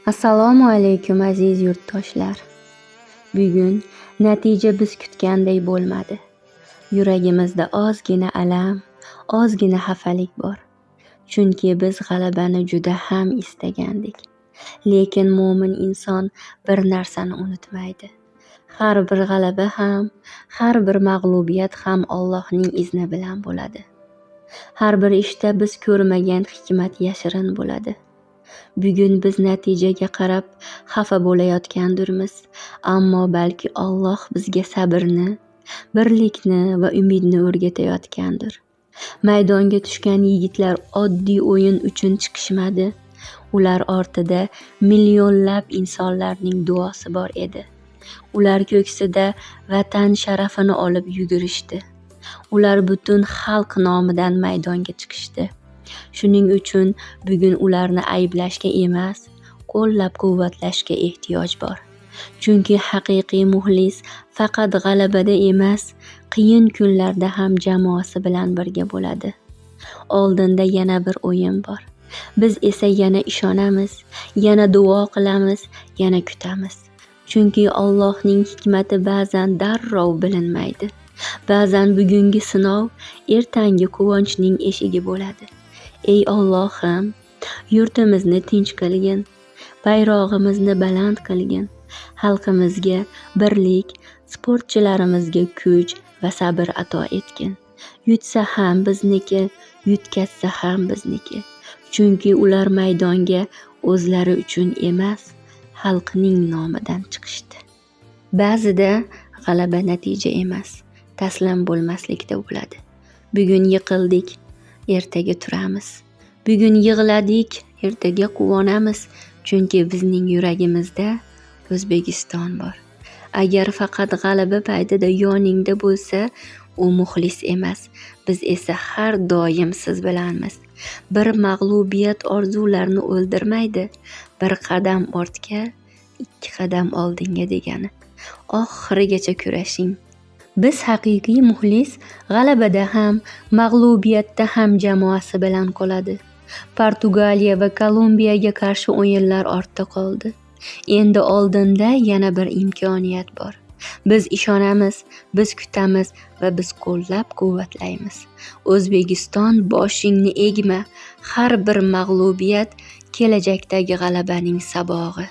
Assalomu alaykum, aziz yurtdoshlar. Bugun natija biz kutganday bo'lmadi. Yuragimizda ozgina alam, ozgina xafalik bor. Chunki biz g'alabani juda ham istagandik. Lekin mo'min inson bir narsani unutmaydi. Har bir g'alaba ham, har bir mag'lubiyat ham Allohning izni bilan bo'ladi. Har bir ishda biz ko'rmagan hikmat yashirin bo'ladi. Bugun biz natijaga qarab xafa bo'layotgandurmiz, ammo balki Alloh bizga sabrni, birlikni va umidni o'rgatayotgandir. Maydonga tushgan yigitlar oddiy o'yin uchun chiqishmadi. Ular ortida millionlab insonlarning duosi bor edi. Ular ko'ksida vatan sharafini olib yugurishdi. Ular butun xalq nomidan maydonga chiqishdi. Shuning uchun bugun ularni ayblashga emas, qo'llab-quvvatlashga ehtiyoj bor. Chunki haqiqiy muxlis faqat g'alabada emas, qiyin kunlarda ham jamoasi bilan birga bo'ladi. Oldinda yana bir o'yin bor. Biz esa yana ishonamiz, yana duo qilamiz, yana kutamiz. Chunki Allohning hikmati ba'zan darrov bilinmaydi. Ba'zan bugungi sinov ertangi quvonchning eshigi bo'ladi. Ey Allohim, yurtimizni tinch qilgin, bayrog'imizni baland qilgin, xalqimizga birlik, sportchilarimizga kuch va sabr ato etgin. Yutsa ham bizniki, yutkazsa ham bizniki. Chunki ular maydonga o'zlari uchun emas, xalqning nomidan chiqishdi. Ba'zida g'alaba natija emas, taslim bo'lmaslikda bo'ladi. Bugun yiqildik, ertaga turamiz. Bugun yig'ladik, ertaga quvonamiz. Chunki bizning yuragimizda O'zbekiston bor. Agar faqat g'alaba paytida yoningda bo'lsa, u muxlis emas. Biz esa har doim siz bilanmiz. Bir mag'lubiyat orzularni o'ldirmaydi. Bir qadam ortga, ikki qadam oldinga degani. Oxirigacha kurashing. Biz haqiqiy muxlis g'alabada ham, mag'lubiyatda ham jamoasi bilan qoladi. Portugaliya va Kolumbiyaga qarshi o'yinlar ortda qoldi. Endi oldinda yana bir imkoniyat bor. Biz ishonamiz, biz kutamiz va biz qo'llab-quvvatlaymiz. O'zbekiston, boshingni egma. Har bir mag'lubiyat kelajakdagi g'alabaning sabog'i.